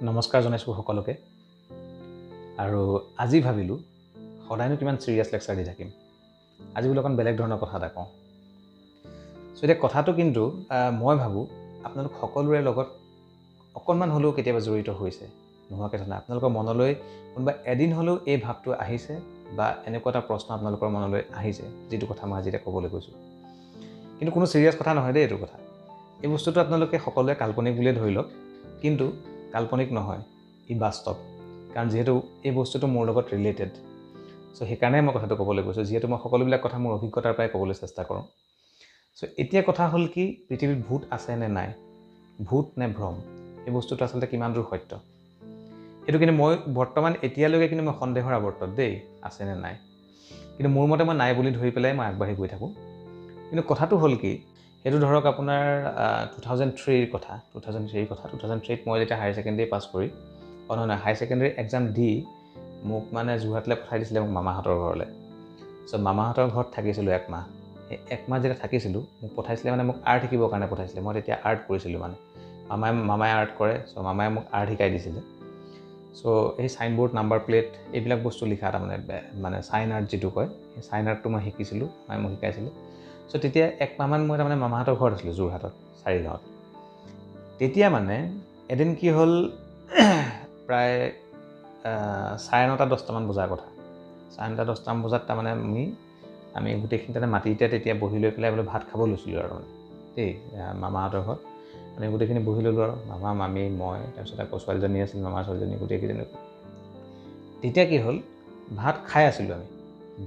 নমস্কাৰ জনাইছোঁ সকলোকে। আৰু আজি ভাবিলোঁ সদায়নো কিমান ছিৰিয়াছ লেকচাৰ দি থাকিম, আজি বোলো অকণ বেলেগ ধৰণৰ কথা এটা কওঁ। চ' এতিয়া কথাটো কিন্তু মই ভাবোঁ আপোনালোক সকলোৰে লগত অকণমান হ'লেও কেতিয়াবা জড়িত হৈছে, নোহোৱাকৈ থকা নাই। আপোনালোকৰ মনলৈ কোনোবা এদিন হ'লেও এই ভাৱটো আহিছে বা এনেকুৱা এটা প্ৰশ্ন আপোনালোকৰ মনলৈ আহিছে, যিটো কথা মই আজি এতিয়া ক'বলৈ গৈছোঁ। কিন্তু কোনো ছিৰিয়াছ কথা নহয় দেই এইটো কথা। এই বস্তুটো আপোনালোকে সকলোৱে কাল্পনিক বুলিয়ে ধৰি লওক, কিন্তু কাল্পনিক নহয়, ই বাস্তৱ। কাৰণ যিহেতু এই বস্তুটো মোৰ লগত ৰিলেটেড, চ' সেইকাৰণে মই কথাটো ক'বলৈ গৈছোঁ, যিহেতু মই সকলোবিলাক কথা মোৰ অভিজ্ঞতাৰ পৰাই ক'বলৈ চেষ্টা কৰোঁ। চ' এতিয়া কথা হ'ল কি, পৃথিৱীত ভূত আছে নে নাই, ভূত নে ভ্ৰম, এই বস্তুটো আচলতে কিমান দূৰ সত্য, সেইটো কিন্তু মই বৰ্তমান এতিয়ালৈকে কিন্তু মই সন্দেহৰ আৱৰ্তত দেই, আছে নে নাই। কিন্তু মোৰ মতে মই নাই বুলি ধৰি পেলাই মই আগবাঢ়ি গৈ থাকোঁ। কিন্তু কথাটো হ'ল কি, সেইটো ধৰক আপোনাৰ 2003ৰ কথা, 2003ৰ কথা। 2003ত মই যেতিয়া হায়াৰ ছেকেণ্ডেৰী পাছ কৰি, অঁ নহয় নহয়, হায়াৰ ছেকেণ্ডেৰী এক্সাম দি মোক মানে যোৰহাটলৈ পঠাই দিছিলে মোক মামাহঁতৰ ঘৰলৈ। চ' মামাহঁতৰ ঘৰত থাকিছিলোঁ একমাহ। সেই একমাহ যেতিয়া থাকিছিলোঁ, মোক পঠাইছিলে মানে মোক আৰ্ট শিকিবৰ কাৰণে পঠাইছিলে। মই তেতিয়া আৰ্ট কৰিছিলোঁ, মানে মামাই আৰ্ট কৰে, চ' মামাই মোক আৰ্ট শিকাই দিছিলে। চ' এই চাইনবোৰ্ড, নাম্বাৰ প্লেট এইবিলাক বস্তু লিখা তাৰমানে মানে চাইন আৰ্ট যিটো কয়, সেই চাইন আৰ্টটো মই শিকিছিলোঁ, মায়ে মোক শিকাইছিলে। চ' তেতিয়া একমাহমান মই তাৰমানে মামাহঁতৰ ঘৰত আছিলোঁ যোৰহাটত, চাৰিগাঁৱত। তেতিয়া মানে এদিন কি হ'ল, প্ৰায় 9:30 10টামান বজাৰ কথা, 9:30 10টামান বজাত তাৰমানে আমি গোটেইখিনি তাতে মাটিতে তেতিয়া বহি লৈ পেলাই বোলে ভাত খাব লৈছিলোঁ আৰু মানে দেই, মামাহঁতৰ ঘৰত আমি গোটেইখিনি বহি ল'লোঁ আৰু মামা, মামী, মই, তাৰপিছত আকৌ ছোৱালীজনী আছিল, মামাৰ ছোৱালীজনী, গোটেইকেইজনী। তেতিয়া কি হ'ল, ভাত খাই আছিলোঁ আমি।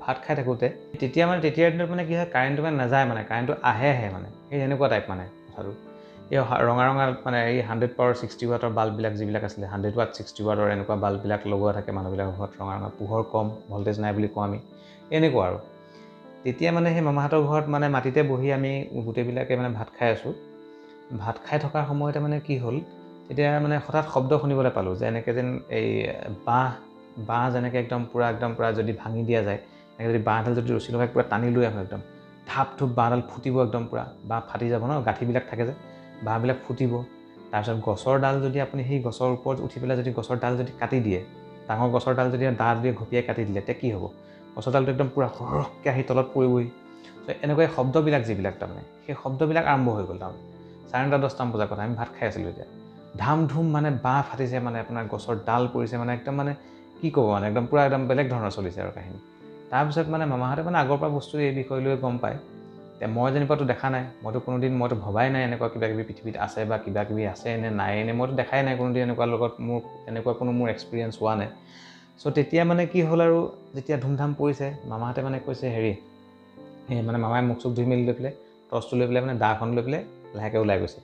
ভাত খাই থাকোঁতে তেতিয়া মানে তেতিয়াৰ দিনত মানে কি হয়, কাৰেণ্টটো মানে নাযায়, মানে কাৰেণ্টটো আহেহে, মানে সেই সেনেকুৱা টাইপ মানে কথাটো। এই ৰঙা ৰঙা মানে এই 100 পাৱাৰ 60 ৱাটৰ বাল্ববিলাক যিবিলাক আছিলে, 100 ৱাট 60 ৱাটৰ এনেকুৱা বাল্ববিলাক লগোৱা থাকে মানুহবিলাকৰ ঘৰত, ৰঙা ৰঙা, পোহৰ কম, ভল্টেজ নাই বুলি কওঁ আমি, এনেকুৱা আৰু। তেতিয়া মানে সেই মামাহঁতৰ ঘৰত মানে মাটিতে বহি আমি গোটেইবিলাকে মানে ভাত খাই আছোঁ। ভাত খাই থকাৰ সময়তে মানে কি হ'ল, তেতিয়া মানে হঠাৎ শব্দ শুনিবলৈ পালোঁ যে এনেকৈ যেন এই বাঁহ যেনেকৈ একদম পূৰা যদি ভাঙি দিয়া যায়, এনেকৈ যদি বাঁহডাল যদি ৰছী লগাই পূৰা টানি লৈ আহোঁ, একদম ধাপ থুপ বাঁহডাল ফুটিব, একদম পূৰা বাঁহ ফাটি যাব ন, গাঁঠিবিলাক থাকে যে, বাঁহবিলাক ফুটিব। তাৰপিছত গছৰ ডাল যদি আপুনি সেই গছৰ ওপৰত উঠি পেলাই যদি গছৰ ডাল যদি কাটি দিয়ে, ডাঙৰ গছৰ ডাল যদি দা যদি ঘপিয়াই কাটি দিলে, তেতিয়া কি হ'ব, গছৰ ডালটো একদম পূৰা সৰহকৈ আহি তলত পৰিবহি। চ' এনেকুৱা শব্দবিলাক যিবিলাক তাৰমানে সেই শব্দবিলাক আৰম্ভ হৈ গ'ল। তাৰমানে 9:30 10টামান বজাৰ কথা, আমি ভাত খাই আছিলোঁ তেতিয়া। ধাম ধুম মানে বাঁহ ফাটিছে, মানে আপোনাৰ গছৰ ডাল পৰিছে, মানে একদম মানে কি ক'ব, মানে একদম পূৰা একদম বেলেগ ধৰণৰ চলিছে আৰু কাহিনী। তাৰপিছত মানে মামাহঁতে মানে আগৰ পৰা বস্তু এই বিষয় লৈ গম পায়। এতিয়া মই যেনিবাতো দেখা নাই, মইতো কোনোদিন মইতো ভবাই নাই এনেকুৱা কিবা কিবি পৃথিৱীত আছে বা কিবা কিবি আছে নে নাই নে, মইতো দেখাই নাই কোনোদিন এনেকুৱা লগত, মোৰ এনেকুৱা কোনো মোৰ এক্সপিৰিয়েঞ্চ হোৱা নাই। চ' তেতিয়া মানে কি হ'ল আৰু, যেতিয়া ধুমধাম পৰিছে, মামাহঁতে মানে কৈছে হেৰি, এই মানে মামাই মুখ চুখ ধুই মেলি লৈ পেলাই টৰ্চটো লৈ পেলাই মানে দাখন লৈ পেলাই লাহেকৈ ওলাই গৈছে।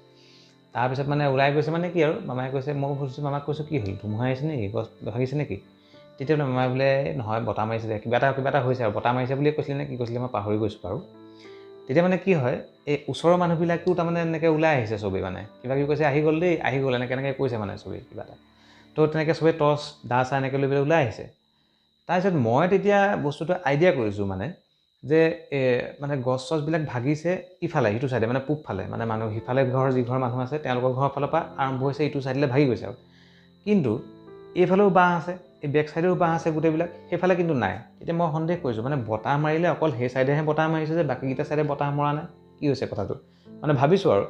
তাৰপিছত মানে ওলাই গৈছে মানে কি আৰু, মামাই কৈছে, মই সুধিছোঁ মামাক, কৈছোঁ কি হ'ল, ধুমুহা আহিছে নেকি, গছ ভাগিছে নেকি? তেতিয়া বোলে মামাই বোলে নহয়, বতাহ মাৰিছিলে, কিবা এটা হৈছে আৰু, বতাহ মাৰিছে বুলিয়ে কৈছিলে নে কি কৈছিলে মই পাহৰি গৈছোঁ বাৰু। তেতিয়া মানে কি হয়, এই ওচৰৰ মানুহবিলাকেও তাৰমানে এনেকৈ ওলাই আহিছে চবেই, মানে কিবা কিবি কৈছে, আহি গ'ল দেই, আহি গ'ল, এনেকৈ এনেকৈ কৈছে মানে চবেই কিবা এটা। তো তেনেকৈ চবেই টৰ্চ দা চা এনেকৈ লৈ পেলাই ওলাই আহিছে। তাৰপিছত মই তেতিয়া বস্তুটো আইডিয়া কৰিছোঁ মানে যে মানে গছ চছবিলাক ভাগিছে ইফালে সিটো চাইডে, মানে পূবফালে, মানে মানুহ সিফালে ঘৰ যি ঘৰ মানুহ আছে তেওঁলোকৰ ঘৰৰ ফালৰ পৰা আৰম্ভ হৈছে, ইটো চাইডলৈ ভাগি গৈছে আৰু। কিন্তু এইফালেও বাঁহ আছে, এই বেক চাইডেও বাঁহ আছে গোটেইবিলাক, সেইফালে কিন্তু নাই। তেতিয়া মই সন্দেহ কৰিছোঁ, মানে বতাহ মাৰিলে অকল সেই চাইডেহে বতাহ মাৰিছে যে বাকীকেইটা চাইডে বতাহ মৰা নাই, কি হৈছে কথাটো মানে ভাবিছোঁ আৰু।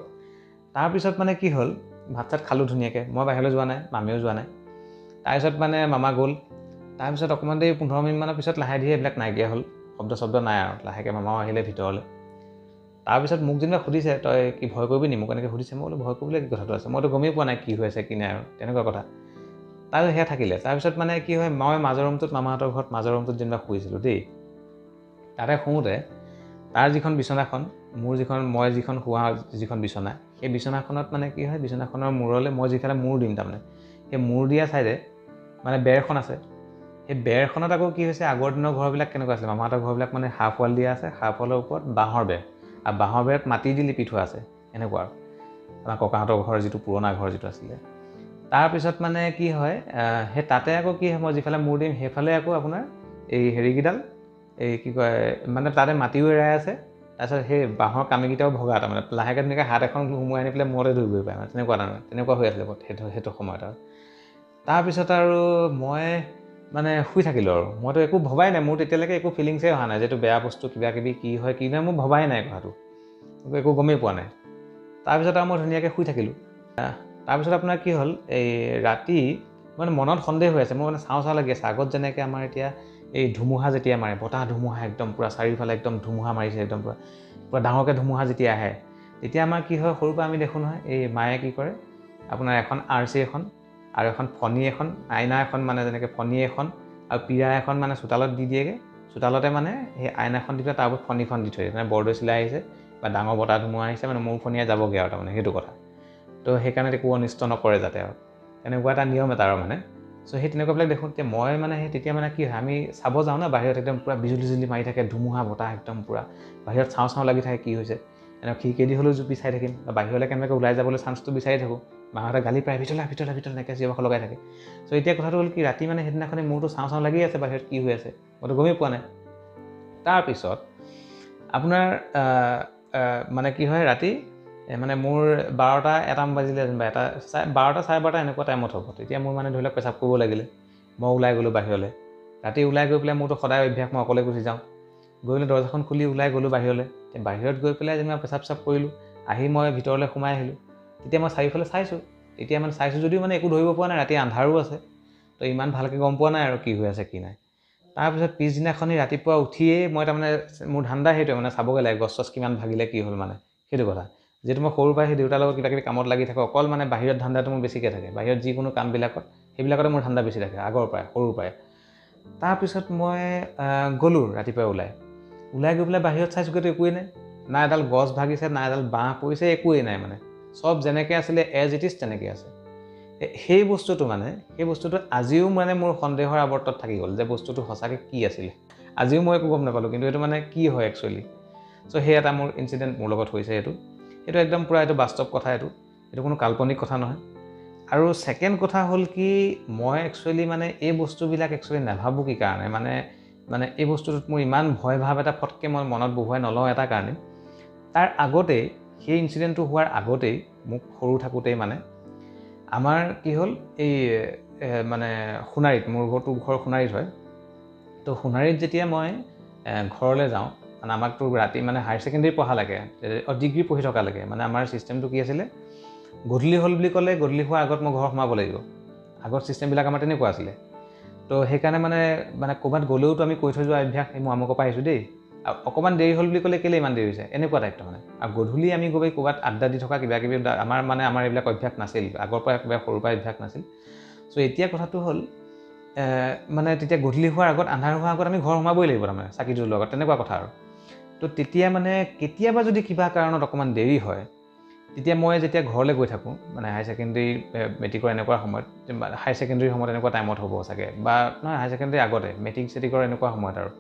তাৰপিছত মানে কি হ'ল, ভাত চাত খালোঁ ধুনীয়াকৈ, মই বাহিৰলৈ যোৱা নাই, মামীও যোৱা নাই। তাৰপিছত মানে মামা গ'ল। তাৰপিছত অকণমান দেৰি 15 মিনিটমানৰ পিছত লাহে ধীৰে এইবিলাক নাইকিয়া হ'ল, শব্দ শব্দ নাই আৰু। লাহেকৈ মামাও আহিলে ভিতৰলৈ। তাৰপিছত মোক যেনিবা সুধিছে, তই কি ভয় কৰিবি নি, মোক এনেকৈ সুধিছে। মই বোলো ভয় কৰিবলৈ কি কথাটো আছে, মইতো গমেই পোৱা নাই কি হৈ আছে কি নাই আৰু, তেনেকুৱা কথা। তাৰপিছত সেয়া থাকিলে। তাৰপিছত মানে কি হয়, মই মাজৰ ৰুমটোত, মামাহঁতৰ ঘৰত মাজৰ ৰুমটোত যেনিবা শুইছিলোঁ দেই। তাতে শুওঁতে তাৰ যিখন বিচনাখন, মোৰ যিখন, মই যিখন শোৱা যিখন বিচনা, সেই বিচনাখনত মানে কি হয়, বিচনাখনৰ মূৰলৈ মই যিফালে মূৰ দিম তাৰমানে, সেই মূৰ দিয়া চাইডে মানে বেৰখন আছে। সেই বেৰখনত আকৌ কি হৈছে, আগৰ দিনৰ ঘৰবিলাক কেনেকুৱা আছিলে, মামাহঁতৰ ঘৰবিলাক মানে হাফ ৱাল দিয়া আছে, হাফ ৱালৰ ওপৰত বাঁহৰ বেৰ, আৰু বাঁহৰ বেৰত মাটি দি লিপি থোৱা আছে, এনেকুৱা আৰু আমাৰ ককাহঁতৰ ঘৰ যিটো পুৰণা ঘৰ যিটো আছিলে। তাৰপিছত মানে কি হয়, সেই তাতে আকৌ কি হয়, মই যিফালে মূৰ দিম সেইফালে আকৌ আপোনাৰ এই হেৰিকেইডাল, এই কি কয়, মানে তাতে মাটিও এৰাই আছে, তাৰপিছত সেই বাঁহৰ কামিকেইটাও ভগা, তাৰমানে লাহেকৈ ধুনীয়াকৈ হাত এখন সোমোৱাই আনি পেলাই মূৰতে ধুই গৈ পায়, মানে তেনেকুৱা তাৰমানে তেনেকুৱা হৈ আছিলে সেইটো সময়ত আৰু। তাৰপিছত আৰু মই মানে শুই থাকিলোঁ আৰু মইতো একো ভবাই নাই, মোৰ তেতিয়ালৈকে একো ফিলিংছেই অহা নাই যে এইটো বেয়া বস্তু কিবা কিবি কি হয় কি নহয়, মোৰ ভবাই নাই কথাটো, একো গমেই পোৱা নাই। তাৰপিছত আৰু মই ধুনীয়াকৈ শুই থাকিলোঁ। তাৰপিছত আপোনাৰ কি হ'ল, এই ৰাতি মানে মনত সন্দেহ হৈ আছে, মোৰ মানে চাওঁ চাওঁ লাগি আছে। আগত যেনেকৈ আমাৰ এতিয়া এই ধুমুহা যেতিয়া মাৰে, বতাহ ধুমুহা একদম পূৰা চাৰিওফালে একদম ধুমুহা মাৰিছে, একদম পূৰা পূৰা ডাঙৰকৈ ধুমুহা যেতিয়া আহে, তেতিয়া আমাৰ কি হয়, সৰুৰ পৰা আমি দেখোঁ নহয়, এই মায়ে কি কৰে আপোনাৰ এখন আৰচি এখন আৰু এখন ফণি এখন, আইনা এখন, মানে যেনেকৈ ফণি এখন আৰু পীৰা এখন মানে চোতালত দি দিয়েগৈ। চোতালতে মানে সেই আইনাখন দি পেলাই তাৰ ওপৰত ফণিখন দি থৈ দিয়ে, মানে বৰদৈচিলা আহিছে বা ডাঙৰ বতাহ ধুমুহা আহিছে, মানে মূৰ ফণিয়াই যাবগৈ আৰু তাৰমানে সেইটো কথা। তো সেইকাৰণে একো অনিষ্ট নকৰে যাতে আৰু তেনেকুৱা এটা নিয়ম এটা আৰু মানে। চ' সেই তেনেকুৱাবিলাক দেখোঁ। তেতিয়া মই মানে সেই তেতিয়া মানে কি হয়, আমি চাব যাওঁ না বাহিৰত, একদম পূৰা বিজুলী বিজুলী মাৰি থাকে, ধুমুহা বতাহ একদম পূৰা বাহিৰত চাওঁ চাওঁ লাগি থাকে কি হৈছে, এনেকৈ খিৰিকীয়েদি হ'লেও জুপি চাই থাকিম বা বাহিৰলৈ কেনেবাকৈ ওলাই যাবলৈ চান্সটো বিচাৰি থাকোঁ। মাহঁতে গালি প্ৰায় ভিতৰলৈ ভিতৰলৈ ভিতৰলৈ এনেকৈ চিঞৰ বাখৰ লগাই থাকে। চ' এতিয়া কথাটো হ'ল কি, ৰাতি মানে সেইদিনাখনে মোৰতো চাওঁ চাওঁ লাগি আছে বাহিৰত কি হৈ আছে, মইতো গমেই পোৱা নাই। তাৰপিছত আপোনাৰ মানে কি হয়, ৰাতি মানে মোৰ 12টা 1টা বাজিলে যেনিবা, এটা 12টা 12:30 এনেকুৱা টাইমত হ'ব, তেতিয়া মোৰ মানে ধৰি লওক পেচাব কৰিব লাগিলে, মই ওলাই গ'লোঁ বাহিৰলৈ। ৰাতি ওলাই গৈ পেলাই মোৰতো সদায় অভ্যাস, মই অকলে গুচি যাওঁ। গৈ পেলাই দৰ্জাখন খুলি ওলাই গ'লোঁ বাহিৰলৈ। এতিয়া বাহিৰত গৈ পেলাই যেনিবা পেচাব চেচাব কৰিলোঁ, আহি মই ভিতৰলৈ সোমাই আহিলোঁ। তেতিয়া মই চাৰিওফালে চাইছোঁ, তেতিয়া মানে চাইছোঁ যদিও মানে একো ধৰিব পৰা নাই, ৰাতি আন্ধাৰো আছে, তো ইমান ভালকৈ গম পোৱা নাই আৰু কি হৈ আছে কি নাই। তাৰপিছত পিছদিনাখনি ৰাতিপুৱা উঠিয়েই মই তাৰমানে মোৰ ধান্দা সেইটোৱে, মানে চাবগৈ লাগে গছ চছ কিমান ভাগিলে কি হ'ল, মানে সেইটো কথা। যিহেতু মই সৰুৰ পৰাই সেই দেউতাৰ লগত কিবা কিবি কামত লাগি থাকোঁ, অকল মানে বাহিৰত ধান্দাটো মোৰ বেছিকৈ থাকে, বাহিৰত যিকোনো কামবিলাকত সেইবিলাকতে মোৰ ধান্দা বেছি থাকে আগৰ পৰাই, সৰুৰ পৰাই। তাৰপিছত মই গ'লোঁ ৰাতিপুৱাই ওলাই, ওলাই গৈ পেলাই বাহিৰত চাইছোঁগৈতো একোৱেই নাই, না এডাল গছ ভাগিছে, না এডাল বাঁহ পৰিছে, একোৱেই নাই, মানে চব যেনেকৈ আছিলে এজ it is তেনেকৈ আছে। সেই বস্তুটো মানে সেই বস্তুটো আজিও মানে মোৰ সন্দেহৰ আৱৰ্তত থাকি গ'ল যে বস্তুটো সঁচাকৈ কি আছিলে, আজিও মই একো গম নাপালোঁ কিন্তু এইটো মানে কি হয় একচুৱেলি। চ' সেই এটা মোৰ ইনচিডেণ্ট মোৰ লগত হৈছে, এইটো এইটো একদম পূৰা এইটো বাস্তৱ কথা, এইটো এইটো কোনো কাল্পনিক কথা নহয়। আৰু ছেকেণ্ড কথা হ'ল কি, মই একচুৱেলি মানে এই বস্তুবিলাক একচুৱেলি নাভাবোঁ কি কাৰণে, মানে মানে এই বস্তুটোত মোৰ ইমান ভয় ভাৱ এটা ফটকৈ মই মনত বহুৱাই নলওঁ এটা কাৰণে। তাৰ আগতেই সেই ইনচিডেণ্টটো হোৱাৰ আগতেই মোক সৰু থাকোঁতেই মানে আমাৰ কি হ'ল, এই মানে সোণাৰীত, মোৰ ঘৰটো ঘৰ সোণাৰীত হয়, তো সোণাৰীত যেতিয়া মই ঘৰলৈ যাওঁ, মানে আমাকতো ৰাতি মানে হায়াৰ ছেকেণ্ডেৰী পঢ়ালৈকে, ডিগ্ৰী পঢ়ি থকালৈকে মানে আমাৰ ছিষ্টেমটো কি আছিলে, গধূলি হ'ল বুলি ক'লে গধূলি হোৱাৰ আগত মই ঘৰ সোমাব লাগিব, আগত ছিষ্টেমবিলাক আমাৰ তেনেকুৱা আছিলে। তো সেইকাৰণে মানে মানে ক'ৰবাত গ'লেওতো আমি কৈ থৈ যোৱা অভ্যাস, এই মই আমুকৰ পৰা আহিছোঁ দেই, আৰু অকণমান দেৰি হ'ল বুলি ক'লে কেলৈ ইমান দেৰি হৈছে এনেকুৱা টাইপটো মানে। আৰু গধূলি আমি গৈ ক'ৰবাত আড্ডা দি থকা কিবা কিবি আমাৰ মানে আমাৰ এইবিলাক অভ্যাস নাছিল আগৰ পৰা, কিবা সৰুৰ পৰা অভ্যাস নাছিল। চ' এতিয়া কথাটো হ'ল মানে তেতিয়া গধূলি হোৱাৰ আগত, আন্ধাৰ হোৱাৰ আগত আমি ঘৰ সোমাবই লাগিব তাৰমানে চাকি জ্বলোৱাৰ আগত, তেনেকুৱা কথা আৰু। তো তেতিয়া মানে কেতিয়াবা যদি কিবা কাৰণত অকণমান দেৰি হয়, তেতিয়া মই যেতিয়া ঘৰলৈ গৈ থাকোঁ, মানে হায়াৰ ছেকেণ্ডেৰী মেট্ৰিকৰ এনেকুৱা সময়ত, হায়াৰ ছেকেণ্ডেৰীৰ সময়ত এনেকুৱা টাইমত হ'ব চাগে, বা নহয় হায়াৰ ছেকেণ্ডেৰী আগতে মেট্ৰিক চেট্ৰিকৰ এনেকুৱা সময়ত আৰু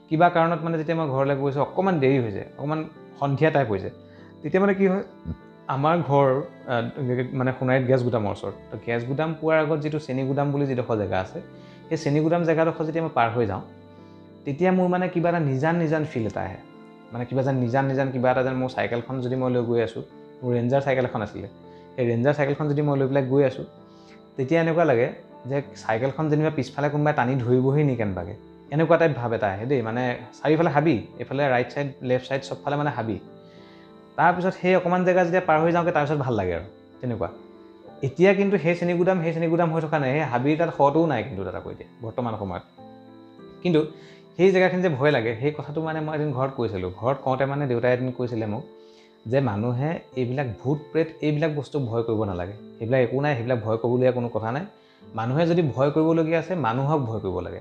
কিবা কাৰণত মানে যেতিয়া মই ঘৰলৈ গৈছোঁ অকণমান দেৰি হৈছে, অকণমান সন্ধিয়া টাইপ হৈছে, তেতিয়া মানে কি হয়, আমাৰ ঘৰ মানে সোণাৰীত গেছ গুদামৰ ওচৰত, তো গেছ গুদাম পোৱাৰ আগত যিটো চেনীগুদাম বুলি যিডোখৰ জেগা আছে, সেই চেনীগুদাম জেগাডোখৰ যেতিয়া মই পাৰ হৈ যাওঁ, তেতিয়া মোৰ মানে কিবা এটা নিজান নিজান ফিল এটা আহে, মানে কিবা যেন নিজান নিজান কিবা এটা যেন মোৰ চাইকেলখন যদি মই লৈ গৈ আছোঁ, মোৰ ৰেঞ্জাৰ চাইকেল এখন আছিলে, সেই ৰেঞ্জাৰ চাইকেলখন যদি মই লৈ পেলাই গৈ আছোঁ, তেতিয়া এনেকুৱা লাগে যে চাইকেলখন যেনিবা পিছফালে কোনোবাই টানি ধৰিবহি নি কেনেবাকৈ, এনেকুৱা টাইপ ভাৱ এটা আহে দেই। মানে চাৰিওফালে হাবি, এইফালে ৰাইট ছাইড লেফ্ট ছাইড চবফালে মানে হাবি। তাৰপিছত সেই অকণমান জেগা যেতিয়া পাৰ হৈ যাওঁগৈ তাৰপিছত ভাল লাগে আৰু তেনেকুৱা। এতিয়া কিন্তু সেই চেনীগুদাম সেই চেনীগুদাম হৈ থকা নাই, সেই হাবিৰ তাত শটোও নাই কিন্তু তাত আকৌ এতিয়া বৰ্তমান সময়ত। কিন্তু সেই জেগাখিনি যে ভয় লাগে, সেই কথাটো মানে মই এদিন ঘৰত কৈছিলোঁ। ঘৰত কওঁতে মানে দেউতাই এদিন কৈছিলে মোক যে মানুহে এইবিলাক ভূত প্ৰেত এইবিলাক বস্তু ভয় কৰিব নালাগে, সেইবিলাক একো নাই, সেইবিলাক ভয় কৰিবলগীয়া কোনো কথা নাই। মানুহে যদি ভয় কৰিবলগীয়া আছে মানুহক ভয় কৰিব লাগে।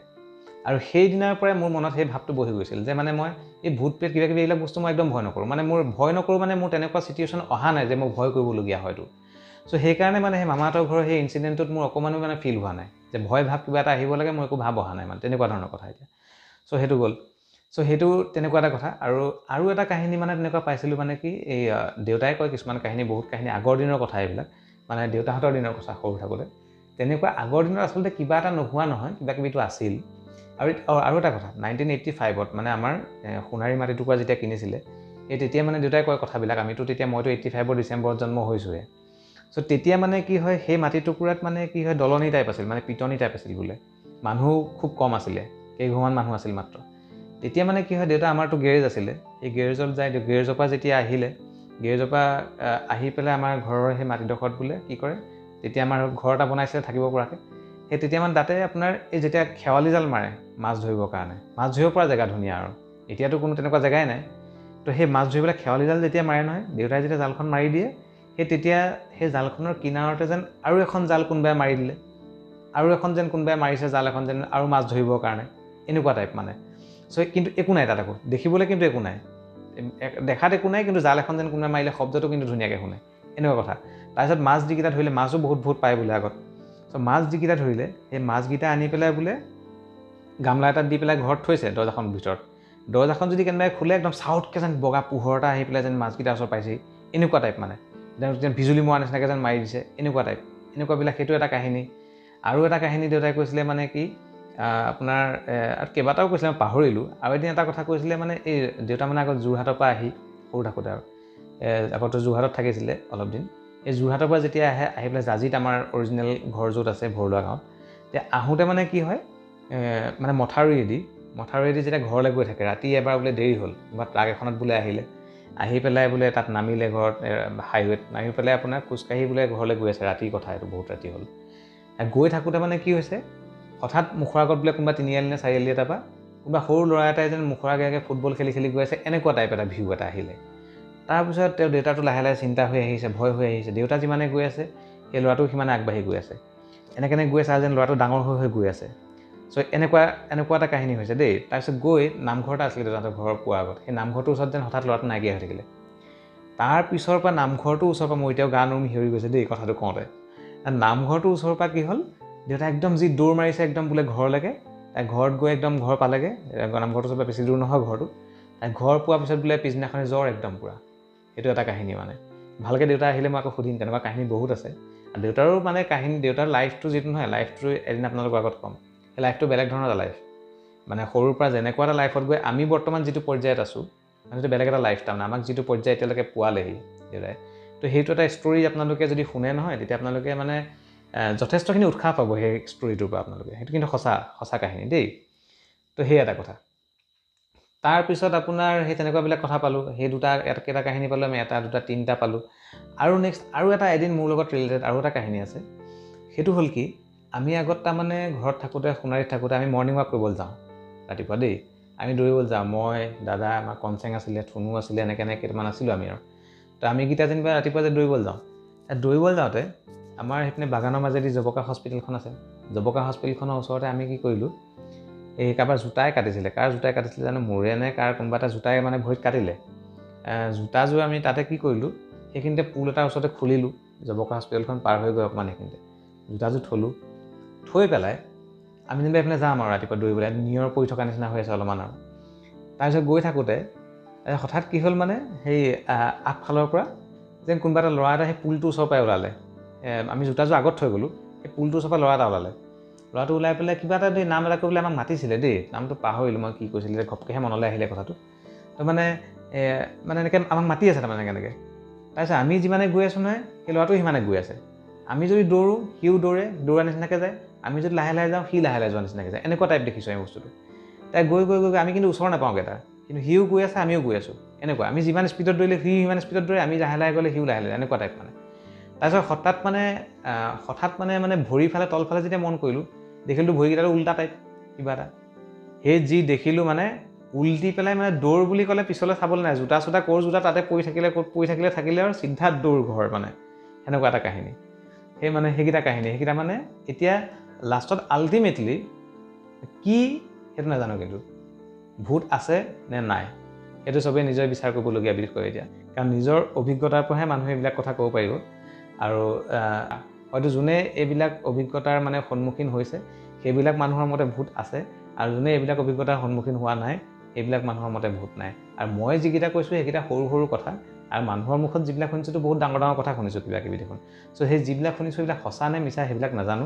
আৰু সেইদিনাৰ পৰাই মোৰ মনত সেই ভাৱটো বহি গৈছিল যে মানে মই এই ভূত প্ৰেত কিবা কিবি এইবিলাক বস্তু মই একদম ভয় নকৰোঁ, মানে মোৰ ভয় নকৰোঁ মানে মোৰ তেনেকুৱা চিটুৱেশ্যন অহা নাই যে মই ভয় কৰিবলগীয়া হয়তো। চ' সেইকাৰণে মানে সেই মামাহঁতৰ ঘৰৰ সেই ইনচিডেণ্টটোত মোৰ অকণমানো মানে ফিল হোৱা নাই যে ভয় ভাৱ কিবা এটা আহিব লাগে, মোৰ একো ভাৱ অহা নাই মানে তেনেকুৱা ধৰণৰ কথা এতিয়া। চ' সেইটো গ'ল। চ' সেইটো তেনেকুৱা এটা কথা। আৰু আৰু এটা কাহিনী মানে তেনেকুৱা পাইছিলোঁ, মানে কি এই দেউতাই কয় কিছুমান কাহিনী, বহুত কাহিনী আগৰ দিনৰ কথা এইবিলাক, মানে দেউতাহঁতৰ দিনৰ কথা সৰু থাকোঁতে তেনেকুৱা আগৰ দিনত আচলতে কিবা এটা নোহোৱা নহয়, কিবা কিবিটো আছিল। আৰু আৰু এটা কথা, 1985ত মানে আমাৰ সোণাৰী মাটি টুকুৰা যেতিয়া কিনিছিলে, এই তেতিয়া মানে দেউতাই কয় কথাবিলাক, আমিতো তেতিয়া মইতো 85ৰ ডিচেম্বৰত জন্ম হৈছোঁহে। চ' তেতিয়া মানে কি হয়, সেই মাটি টুকুৰাত মানে কি হয়, দলনি টাইপ আছিল, মানে পিটনি টাইপ আছিল বোলে, মানুহ খুব কম আছিলে, কেইঘৰমান মানুহ আছিল মাত্ৰ। তেতিয়া মানে কি হয়, দেউতা আমাৰতো গেৰেজ আছিলে, সেই গেৰেজত যায়, গেৰেজৰ পৰা যেতিয়া আহিলে, গেৰেজৰ পৰা আহি পেলাই আমাৰ ঘৰৰ সেই মাটিডোখৰত বোলে কি কৰে, তেতিয়া আমাৰ ঘৰ এটা বনাইছিলে থাকিব পৰাকৈ। সেই তেতিয়া মানে তাতে আপোনাৰ এই যেতিয়া খেৱালি জাল মাৰে মাছ ধৰিবৰ কাৰণে, মাছ ধৰিব পৰা জেগা ধুনীয়া আৰু এতিয়াতো কোনো তেনেকুৱা জেগাই নাই। তো সেই মাছ ধৰিবলৈ খেৱালি জাল যেতিয়া মাৰে নহয়, দেউতাই যেতিয়া জালখন মাৰি দিয়ে, সেই তেতিয়া সেই জালখনৰ কিনাৰতে যেন আৰু এখন জাল কোনোবাই মাৰি দিলে, আৰু এখন যেন কোনোবাই মাৰিছে জাল এখন যেন আৰু মাছ ধৰিবৰ কাৰণে, এনেকুৱা টাইপ মানে। চ' কিন্তু একো নাই তাত, আকৌ দেখিবলৈ কিন্তু একো নাই, দেখাত একো নাই, কিন্তু জাল এখন যেন কোনোবাই মাৰিলে শব্দটো কিন্তু ধুনীয়াকৈ শুনে, এনেকুৱা কথা। তাৰপিছত মাছ যিকেইটা ধৰিলে, মাছো বহুত বহুত পায় বোলে আগত। চ' মাছ যিকেইটা ধৰিলে, সেই মাছকেইটা আনি পেলাই বোলে গামলা এটাত দি পেলাই ঘৰত থৈছে দৰ্জাখনৰ ভিতৰত। দৰ্জাখন যদি কেনেবাকৈ খোলে, একদম চাউতকৈ যেন বগা পোহৰ এটা আহি পেলাই যেন মাছকেইটা ওচৰত পাইছেহি, এনেকুৱা টাইপ মানে, যেন বিজুলী মৰা নিচিনাকৈ যেন মাৰি দিছে, এনেকুৱা টাইপ, এনেকুৱাবিলাক। সেইটো এটা কাহিনী। আৰু এটা কাহিনী দেউতাই কৈছিলে মানে কি আপোনাৰ আৰু কেইবাটাও কৈছিলে, মই পাহৰিলোঁ। আৰু এদিন এটা কথা কৈছিলে মানে, এই দেউতা মানে আগত যোৰহাটৰ পৰা আহি সৰু থাকোঁতে আৰু আগতে যোৰহাটত থাকিছিলে অলপ দিন। এই যোৰহাটৰ পৰা যেতিয়া আহে, আহি পেলাই জাজিত আমাৰ অৰিজিনেল ঘৰ য'ত আছে ভৰলোৱা গাঁৱত, তেতিয়া আহোঁতে মানে কি হয়, মানে মথাউৰিয়েদি যেতিয়া ঘৰলৈ গৈ থাকে, ৰাতি এবাৰ বোলে দেৰি হ'ল, কোনোবা ট্ৰাক এখনত বোলে আহিলে, আহি পেলাই বোলে তাত নামিলে ঘৰত হাইৱেত নামি পেলাই আপোনাৰ খোজকাঢ়ি বোলে ঘৰলৈ গৈ আছে, ৰাতিৰ কথা এইটো, বহুত ৰাতি হ'ল। গৈ থাকোঁতে মানে কি হৈছে, হঠাৎ মুখৰ আগত বোলে কোনোবা তিনিআলি নে চাৰিআলি এটাৰ পৰা কোনোবা সৰু ল'ৰা এটাই যেন মুখৰ আগে আগে ফুটবল খেলি খেলি গৈ আছে, এনেকুৱা টাইপ এটা ভিউ এটা আহিলে। তাৰপিছত তেওঁ দেউতাটো লাহে লাহে চিন্তা হৈ আহিছে, ভয় হৈ আহিছে। দেউতা যিমানে গৈ আছে, সেই ল'ৰাটো সিমানে আগবাঢ়ি গৈ আছে, এনেকৈ গৈ আছে, আৰু যেন ল'ৰাটো ডাঙৰ হৈ হৈ গৈ আছে। চ' এনেকুৱা এনেকুৱা এটা কাহিনী হৈছে দেই। তাৰপিছত গৈ নামঘৰ এটা আছিলে দেউতাহঁতৰ ঘৰৰ পোৱাৰ আগত, সেই নামঘৰটোৰ ওচৰত যেন হঠাৎ ল'ৰাটো নাইকিয়া হৈ থাকিলে। তাৰ পিছৰ পৰা নামঘৰটোৰ ওচৰৰ পৰা, মোৰ এতিয়াও গা নোম শিয়ৰি গৈছে দেই কথাটো কওঁতে, নামঘৰটোৰ ওচৰৰ পৰা কি হ'ল, দেউতা একদম যি দৌৰ মাৰিছে একদম বোলে ঘৰলৈকে, তাই ঘৰত গৈ একদম ঘৰ পালেগৈ, নামঘৰটোৰ ওচৰৰ পৰা বেছি দূৰ নহয় ঘৰটো। তাই ঘৰ পোৱাৰ পিছত বোলে পিছদিনাখনে জ্বৰ একদম পূৰা। সেইটো এটা কাহিনী মানে। ভালকৈ দেউতা আহিলে মই আকৌ সুধিম, তেনেকুৱা কাহিনী বহুত আছে। আৰু দেউতাৰো মানে কাহিনী, দেউতাৰ লাইফটো যিটো নহয়, লাইফটো এদিন আপোনালোকৰ আগত ক'ম। সেই লাইফটো বেলেগ ধৰণৰ এটা লাইফ, মানে সৰুৰ পৰা যেনেকুৱা এটা লাইফত গৈ আমি বৰ্তমান যিটো পৰ্যায়ত আছোঁ, মানে সেইটো বেলেগ এটা লাইফ, তাৰমানে আমাক যিটো পৰ্যায় এতিয়ালৈকে পোৱালেহি দেউতাই। তো সেইটো এটা ষ্টৰী আপোনালোকে যদি শুনে নহয়, তেতিয়া আপোনালোকে মানে যথেষ্টখিনি উৎসাহ পাব সেই ষ্টৰীটোৰ পৰা আপোনালোকে। সেইটো কিন্তু সঁচা সঁচা কাহিনী দেই। তো সেই এটা কথা। তাৰপিছত আপোনাৰ সেই তেনেকুৱাবিলাক কথা পালোঁ, সেই দুটা কেইটা কাহিনী পালোঁ আমি, এটা দুটা তিনিটা পালোঁ। আৰু নেক্সট আৰু এটা এদিন মোৰ লগত ৰিলেটেড আৰু এটা কাহিনী আছে। সেইটো হ'ল কি, আমি আগত তাৰমানে ঘৰত থাকোঁতে, সোণাৰীত থাকোঁতে আমি মৰ্ণিং ৱাক কৰিবলৈ যাওঁ ৰাতিপুৱা দেই। আমি দৌৰিবলৈ যাওঁ, মই, দাদা, আমাৰ কনচেং আছিলে, থুনু আছিলে, এনেকৈ এনেকৈ কেইটামান আছিলোঁ আমি আৰু। তো আমিকেইটা যেনিবা ৰাতিপুৱা যে দৌৰিবলৈ যাওঁ, দৌৰিবলৈ যাওঁতে আমাৰ সেইপিনে বাগানৰ মাজেদি জবকা হস্পিটেলখন আছে, জবকা হস্পিটেলখনৰ ওচৰতে আমি কি কৰিলোঁ, এই কাৰোবাৰ জোতাই কাটিছিলে, কাৰ জোতাই কাটিছিলে জানো, মোৰে নে কাৰ কোনোবা এটা জোতাই মানে ভৰিত কাটিলে। জোতাযোৰ আমি তাতে কি কৰিলোঁ, সেইখিনিতে পুল এটাৰ ওচৰতে খুলিলোঁ, জবকা হস্পিটেলখন পাৰ হৈ গৈ অকণমান সেইখিনিতে জোতাযোৰ থ'লোঁ। থৈ পেলাই আমি যেনিবা এইপিনে যাম আৰু ৰাতিপুৱা দৌৰিবলৈ, নিয়ৰ পৰি থকা নিচিনা হৈ আছে অলপমান আৰু। তাৰপিছত গৈ থাকোঁতে হঠাৎ কি হ'ল মানে, সেই আগফালৰ পৰা যেন কোনোবা এটা ল'ৰা এটা সেই পুলটোৰ ওচৰৰ পৰাই ওলালে। আমি জোতাযোৰ আগত থৈ গ'লোঁ, সেই পুলটোৰ ওচৰৰ পৰা ল'ৰা এটা ওলালে। ল'ৰাটো ওলাই পেলাই কিবা এটা দেই নাম এটা কৈ পেলাই আমাক মাতিছিলে দেই, নামটো পাহৰিলোঁ মই কি কৈছিলে, ঘপকৈহে মনলৈ আহিলে কথাটো। তো মানে মানে এনেকৈ আমাক মাতি আছে তাৰমানে এনেকৈ। তাৰপিছত আমি যিমানে গৈ আছোঁ নহয়, সেই ল'ৰাটো সিমানে গৈ আছে। আমি যদি দৌৰোঁ সিও দৌৰে, দৌৰা নিচিনাকৈ যায়, আমি যদি লাহে লাহে যাওঁ সি লাহে লাহে যোৱা নিচিনাকৈ যায়, এনেকুৱা টাইপ দেখিছোঁ আমি বস্তুটো। তাই গৈ গৈ গৈ আমি কিন্তু ওচৰ নাপাওঁগৈ তাৰ, কিন্তু সিও গৈ আছে আমিও গৈ আছোঁ, এনেকুৱা। আমি যিমান স্পীডত দৌৰিলে সি সিমান স্পীডত দৌৰে, আমি লাহে লাহে গ'লে সিও লাহে লাহে, এনেকুৱা টাইপ মানে। তাৰপিছত হঠাৎ মানে মানে ভৰিৰ ফালে তলফালে যেতিয়া মন কৰিলোঁ, দেখিলোঁ ভৰিকেইটাটো উল্টা টাইপ কিবা এটা। সেই যি দেখিলোঁ মানে উল্টি পেলাই মানে দৌৰ বুলি ক'লে পিছলৈ চাবলৈ নাই, জোতা চোতা ক'ৰ জোতা তাতে পৰি থাকিলে, ক'ত পৰি থাকিলে থাকিলে আৰু চিধা দৌৰ ঘৰ মানে, সেনেকুৱা এটা কাহিনী। সেই মানে সেইকেইটা কাহিনী, সেইকেইটা মানে এতিয়া লাষ্টত আল্টিমেটলি কি সেইটো নাজানো, কিন্তু ভূত আছে নে নাই সেইটো চবেই নিজে বিচাৰ কৰিবলগীয়া বিষয় এতিয়া, কাৰণ নিজৰ অভিজ্ঞতাৰ পৰাহে মানুহে এইবিলাক কথা ক'ব পাৰিব। আৰু হয়তো যোনে এইবিলাক অভিজ্ঞতাৰ মানে সন্মুখীন হৈছে সেইবিলাক মানুহৰ মতে ভূত আছে, আৰু যোনে এইবিলাক অভিজ্ঞতাৰ সন্মুখীন হোৱা নাই সেইবিলাক মানুহৰ মতে ভূত নাই। আৰু মই যিকেইটা কৈছোঁ সেইকেইটা সৰু সৰু কথা, আৰু মানুহৰ মুখত যিবিলাক শুনিছোঁতো বহুত ডাঙৰ ডাঙৰ কথা শুনিছোঁ কিবা কিবি দেখোন। চ' সেই যিবিলাক শুনিছোঁ সেইবিলাক সঁচা নে মিছা সেইবিলাক নাজানো,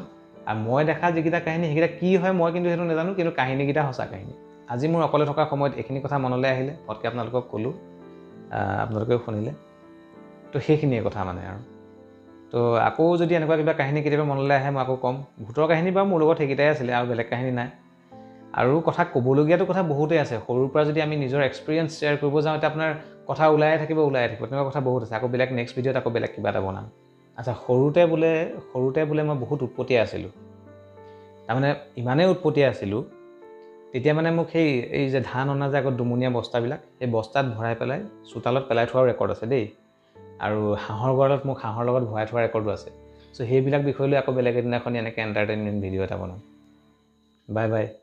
আৰু মই দেখা যিকেইটা কাহিনী সেইকেইটা কি হয় মই কিন্তু সেইটো নাজানো, কিন্তু কাহিনীকেইটা সঁচা কাহিনী। আজি মোৰ অকলে থকা সময়ত এইখিনি কথা মনলৈ আহিলে, পটকৈ আপোনালোকক ক'লোঁ, আপোনালোকেও শুনিলে। তো সেইখিনিয়ে কথা মানে আৰু। তো আকৌ যদি এনেকুৱা কিবা কাহিনী কেতিয়াবা মনলৈ আহে মই আকৌ ক'ম। ভূতৰ কাহিনী বাৰু মোৰ লগত সেইকেইটাই আছিলে, আৰু বেলেগ কাহিনী নাই। আৰু কথা ক'বলগীয়াটো কথা বহুতেই আছে। সৰুৰ পৰা যদি আমি নিজৰ এক্সপিৰিয়েঞ্চ শ্বেয়াৰ কৰিব যাওঁ, এতিয়া আপোনাৰ কথা ওলাই থাকিব, তেনেকুৱা কথা বহুত আছে। আকৌ বেলেগ নেক্সট ভিডিঅ'ত আকৌ বেলেগ কিবা এটা বনাম। আচ্ছা, সৰুতে বোলে মই বহুত উৎপতীয়া আছিলোঁ। তাৰমানে ইমানেই উৎপতীয়া আছিলোঁ, তেতিয়া মানে মোক সেই এই যে ধান অনা যে আগত দুমনীয়া বস্তাবিলাক, সেই বস্তাত ভৰাই পেলাই চোতালত পেলাই থোৱাও ৰেকৰ্ড আছে দেই। আৰু হাঁহৰ গঁৰালত মোক হাঁহৰ লগত ভৰাই থোৱা ৰেকৰ্ডো আছে। চ' সেইবিলাক বিষয় লৈ আকৌ বেলেগ এদিনাখনি এনেকৈ এণ্টাৰটেইনমেণ্ট ভিডিঅ' এটা বনাম। Bye bye.